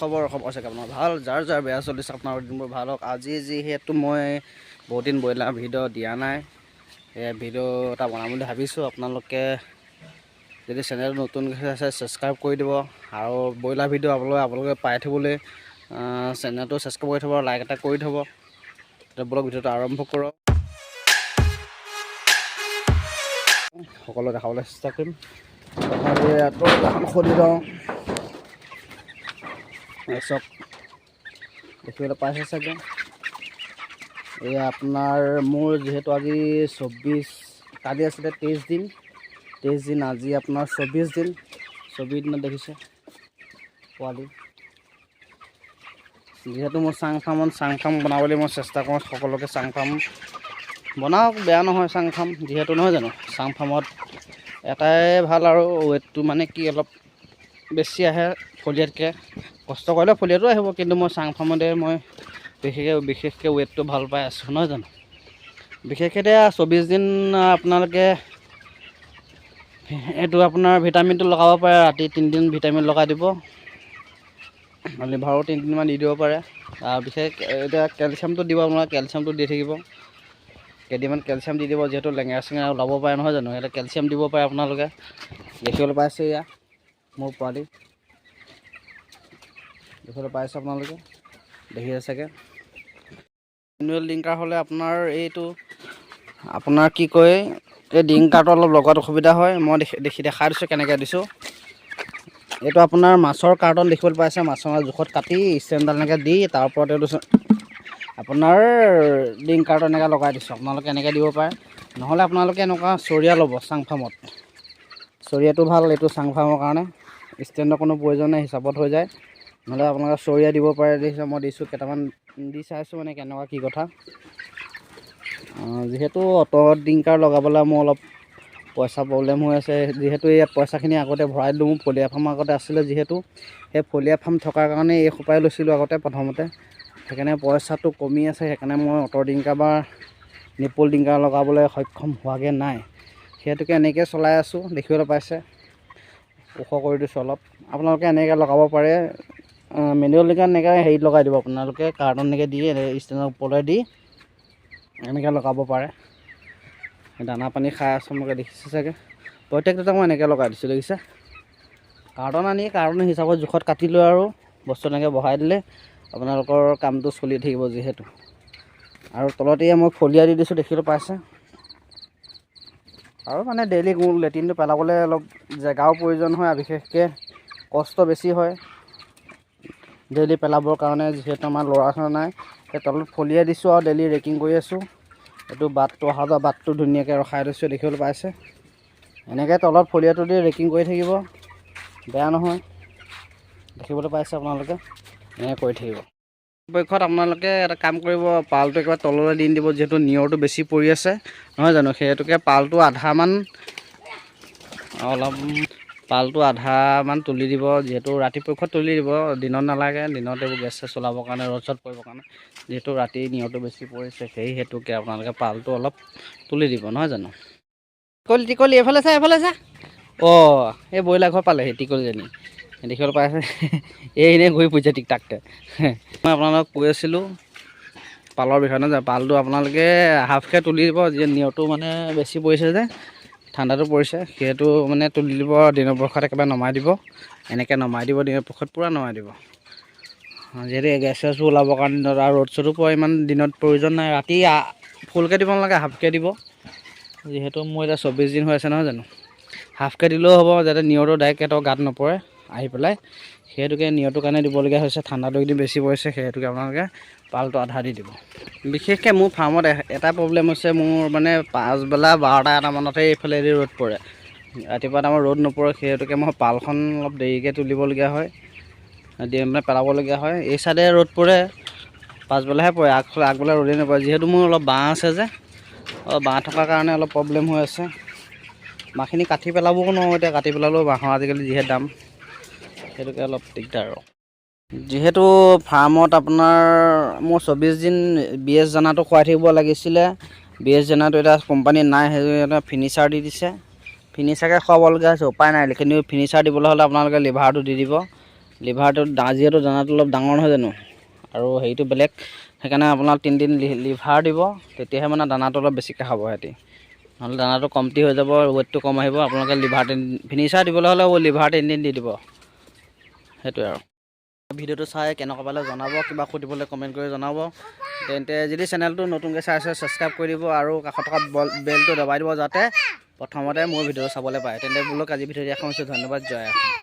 খবৰ খবৰ চাগে আপোনাৰ ভাল, যাৰ যাৰ বেয়া চলিছে আপোনাৰ দিনবোৰ ভাল হওক। আজি যিহেতু মই বহুত দিন ব্ৰইলাৰ ভিডিঅ' দিয়া নাই, সেয়া ভিডিঅ' এটা বনাম বুলি ভাবিছোঁ। আপোনালোকে যদি চেনেলটো নতুনকৈ আছে, ছাবস্ক্ৰাইব কৰি দিব আৰু ব্ৰইলাৰ ভিডিঅ' আপোনালোকে পাই থাকিবলৈ চেনেলটো ছাবস্ক্ৰাইব কৰি থ'ব, লাইক এটা কৰি থ'ব। এতিয়া বলক, ভিডিঅ'টো আৰম্ভ কৰক। সকলো দেখাবলৈ চেষ্টা কৰিম। তথাপি এখন খুলি লওঁ। এই চাওক, দেখিবলৈ পাইছে চাগে। এয়া আপোনাৰ মোৰ যিহেতু আজি 24, কালি আছিলে 23 দিন, 23 দিন, আজি আপোনাৰ 24 দিন। 24 দিনত দেখিছে পোৱালি। যিহেতু মই চাং ফাৰ্মত চাং ফাৰ্ম বনাবলৈ মই চেষ্টা কৰোঁ, সকলোকে চাং ফাৰ্ম বনাওক, বেয়া নহয় চাং ফাৰ্ম যিহেতু, নহয় জানো? চাং ফাৰ্মত এটাই ভাল আৰু ৱেটটো মানে কি অলপ বেছি আহে ফলিয়াতকৈ। কষ্ট কৰিলে ফলিয়াতো আহিব, কিন্তু মই চাং ফাৰ্মতে মই বিশেষকৈ বিশেষকৈ ৱেটটো ভাল পাই আছোঁ, নহয় জানো? বিশেষকৈ এতিয়া 24 দিন আপোনালোকে এইটো আপোনাৰ ভিটামিনটো লগাব পাৰে। ৰাতি 3 দিন ভিটামিন লগাই দিব, লিভাৰো 3 দিনমান দি দিব পাৰে। আৰু বিশেষ এতিয়া কেলচিয়ামটো দিব, আপোনালোকে কেলচিয়ামটো দি থাকিব। কেইদিনমান কেলচিয়াম দি দিব, যিহেতু লেঙেৰা চেঙেৰা ওলাব পাৰে, নহয় জানো? সিহঁতে কেলচিয়াম দিব পাৰে। আপোনালোকে দেখিবলৈ পাইছে, এয়া মোৰ পোৱালি দেখিবলৈ পাইছে আপোনালোকে, দেখিছে চাগে। মেনুৱেল ড্ৰিংকাৰ হ'লে আপোনাৰ এইটো আপোনাৰ কি কয়, এই ড্ৰিংকাৰটো অলপ লগোৱাত অসুবিধা হয়। মই দেখি দেখি দেখাই দিছোঁ কেনেকৈ দিছোঁ। এইটো আপোনাৰ মাছৰ কাৰ্টন দেখিবলৈ পাইছে। মাছৰ জোখত কাটি ষ্টেণ্ডডাল এনেকৈ দি তাৰ ওপৰত এইটো আপোনাৰ ড্ৰিংকাৰটো এনেকৈ লগাই দিছোঁ। আপোনালোকে এনেকৈ দিব পাৰে, নহ'লে আপোনালোকে এনেকুৱা চৰিয়া ল'ব। চাং ফাৰ্মত চৰিয়াটো ভাল। এইটো চাং ফাৰ্মৰ কাৰণে ষ্টেণ্ডৰ কোনো প্ৰয়োজন নাই, হিচাপত হৈ যায়। নহ'লে আপোনালোকে চৰিয়া দিব পাৰে। দেখিছে, মই দিছোঁ, কেইটামান দি চাইছোঁ মানে কেনেকুৱা কি কথা। যিহেতু অট' ড্ৰিংকাৰ লগাবলৈ মোৰ অলপ পইচা প্ৰব্লেম হৈ আছে, যিহেতু ইয়াত পইচাখিনি আগতে ভৰাই দিলোঁ। মোৰ ফলিয়া ফাৰ্ম আগতে আছিলে, যিহেতু সেই ফলিয়া ফাৰ্ম থকাৰ কাৰণে এই সোপাই লৈছিলোঁ আগতে প্ৰথমতে। সেইকাৰণে পইচাটো কমি আছে, সেইকাৰণে মই অট' ড্ৰিংকাৰ বা নিপল ড্ৰিংকাৰ লগাবলৈ সক্ষম হোৱাগৈ নাই। সেইটোকে এনেকৈ চলাই আছোঁ। দেখিবলৈ পাইছে, ওখ কৰি দিছোঁ অলপ। আপোনালোকে এনেকৈ লগাব পাৰে। মেনুৱেল ড্ৰিংকাৰ এনেকৈ হেৰিত লগাই দিব আপোনালোকে, কাৰ্টন এনেকৈ দি ষ্টেণ্ডৰ ওপৰলৈ দি এনেকৈ লগাব পাৰে। দানা পানী খাই আছোঁ, আপোনালোকে দেখিছে চাগে। প্ৰত্যেকটোতে মই এনেকৈ লগাই দিছোঁ, দেখিছে। কাৰ্টন আনি কাৰ্টন হিচাপত জোখত কাটি লৈ আৰু বস্তু এনেকৈ বহাই দিলে আপোনালোকৰ কামটো চলি থাকিব যিহেতু। আৰু তলত এয়া মই ফলিয়া দি দিছোঁ, দেখিবলৈ পাইছে। আৰু মানে ডেইলি লেট্ৰিনটো পেলাবলৈ অলপ জেগাও প্ৰয়োজন হয় আৰু বিশেষকৈ কষ্ট বেছি হয় ডেইলি পেলাবৰ কাৰণে, যিহেতু আমাৰ ল'ৰা ছোৱালী নাই। সেই তলত ফলিয়াই দিছোঁ আৰু ডেইলি ৰেকিং কৰি আছোঁ। এইটো বাটটো, অহা যোৱা বাটটো ধুনীয়াকৈ ৰখাই দিছোঁ, দেখিবলৈ পাইছে। এনেকৈ তলত ফলিয়াটো দি ৰেকিং কৰি থাকিব, বেয়া নহয়। দেখিবলৈ পাইছে আপোনালোকে, এনেকৈ কৰি থাকিব। পক্ষত আপোনালোকে এটা কাম কৰিব, পালটো একেবাৰে তললৈ দি নিদিব। যিহেতু নিয়ৰটো বেছি পৰি আছে, নহয় জানো? সেইহেতুকে পালটো আধামান, অলপ পালটো আধামান তুলি দিব। যিহেতু ৰাতি পক্ষত তুলি দিব, দিনত নালাগে। দিনত এইবোৰ গেছ চেছ ওলাবৰ কাৰণে, ৰ'দ চ'দ পৰিবৰ কাৰণে। যিহেতু ৰাতি নিয়ৰটো বেছি পৰিছে, সেই হেতুকে আপোনালোকে পালটো অলপ তুলি দিব, নহয় জানো? টিকলি, টিকলি, এইফালে চা, এইফালে চা। অঁ, এই ব্ৰইলাৰ ঘৰ পালেহি টিকলিজনী, দেখিবলৈ পাইছে। এই এনেই ঘূৰি ফুৰিছে টিক টাককৈ। মই আপোনালোকক কৈ আছিলোঁ পালৰ বিষয়ে, নহয় জানো? পালটো আপোনালোকে হাফকৈ তুলি দিব। যি নিয়ৰটো মানে বেছি পৰিছে যে, ঠাণ্ডাটো পৰিছে, সেইটো মানে তুলি দিব। দিনৰ পক্ষত একেবাৰে নমাই দিব, এনেকৈ নমাই দিব। দিনৰ পক্ষত পূৰা নমাই দিব, যিহেতু গেছ চেছবোৰ ওলাবৰ কাৰণে দিনত আৰু ৰ'দ চ'দো পোৱা ইমান দিনত প্ৰয়োজন নাই। ৰাতি ফুলকৈ দিব নালাগে, হাফকৈ দিব। যিহেতু মোৰ এতিয়া 24 দিন হৈ আছে, নহয় জানো? হাফকৈ দিলেও হ'ব, যাতে নিয়ৰটো ডাইৰেক্ট সিহঁতৰ গাত নপৰে আহি পেলাই। সেইহেতুকে নিয়ৰটোৰ কাৰণে দিবলগীয়া হৈছে। ঠাণ্ডাটো এইকেইদিন বেছি পৰিছে, সেইহেতুকে আপোনালোকে পালটো আধা দি দিব। বিশেষকৈ মোৰ ফাৰ্মত এটা প্ৰব্লেম হৈছে, মোৰ মানে পাছবেলা 12টা এটামানতহে এইফালেদি ৰ'দ পৰে, ৰাতিপুৱা টাইমত ৰ'দ নপৰে। সেইহেতুকে মই পালখন অলপ দেৰিকৈ তুলিবলগীয়া হয়, মানে পেলাবলগীয়া হয়। এই চাইডে ৰ'দ পৰে, পাছবেলাহে পৰে, আগবেলা ৰ'দেই নপৰে। যিহেতু মোৰ অলপ বাঁহ আছে যে, অলপ বাঁহ থকাৰ কাৰণে অলপ প্ৰব্লেম হৈ আছে। বাঁহখিনি কাটি পেলাবও নোৱাৰোঁ এতিয়া, কাটি পেলালেও বাঁহৰ আজিকালি যিহে দাম, সেইটোকে অলপ দিগদাৰ। আৰু যিহেতু ফাৰ্মত আপোনাৰ মোৰ 24 দিন বি এছ দানাটো খুৱাই থাকিব লাগিছিলে। বি এছ দানাটো এতিয়া কোম্পানীত নাই, সেইটো এটা ফিনিচাৰ দি দিছে। ফিনিচাৰকে খুৱাবলগীয়া হৈছে, উপায় নাই। কিন্তু ফিনিচাৰ দিবলৈ হ'লে আপোনালোকে লিভাৰটো দি দিব। লিভাৰটো যিহেতু দানাটো অলপ ডাঙৰ নহয় জানো, আৰু হেৰিটো বেলেগ, সেইকাৰণে আপোনাক 3 দিন লিভাৰ দিব, তেতিয়াহে মানে দানাটো অলপ বেছিকৈ খাব সিহঁতি। নহ'লে দানাটো কমটি হৈ যাব, ৱেইটটো কম আহিব। আপোনালোকে লিভাৰ 3 ফিনিচাৰ দিবলৈ হ'লে লিভাৰ 3 দিন দি দিব, সেইটোৱে। আৰু ভিডিঅ'টো চাই কেনেকুৱা পালে জনাব, কিবা সুধিবলৈ কমেণ্ট কৰি জনাব। তেন্তে যদি চেনেলটো নতুনকৈ চাই আছে, ছাবস্ক্ৰাইব কৰি দিব আৰু কাষত থকা বেলটো দবাই দিব, যাতে প্ৰথমতে মোৰ ভিডিঅ'টো চাবলৈ পায়। তেন্তে বোলক আজি ভিডিঅ' দিয়া সামৰিছোঁ। ধন্যবাদ, জয় অসম।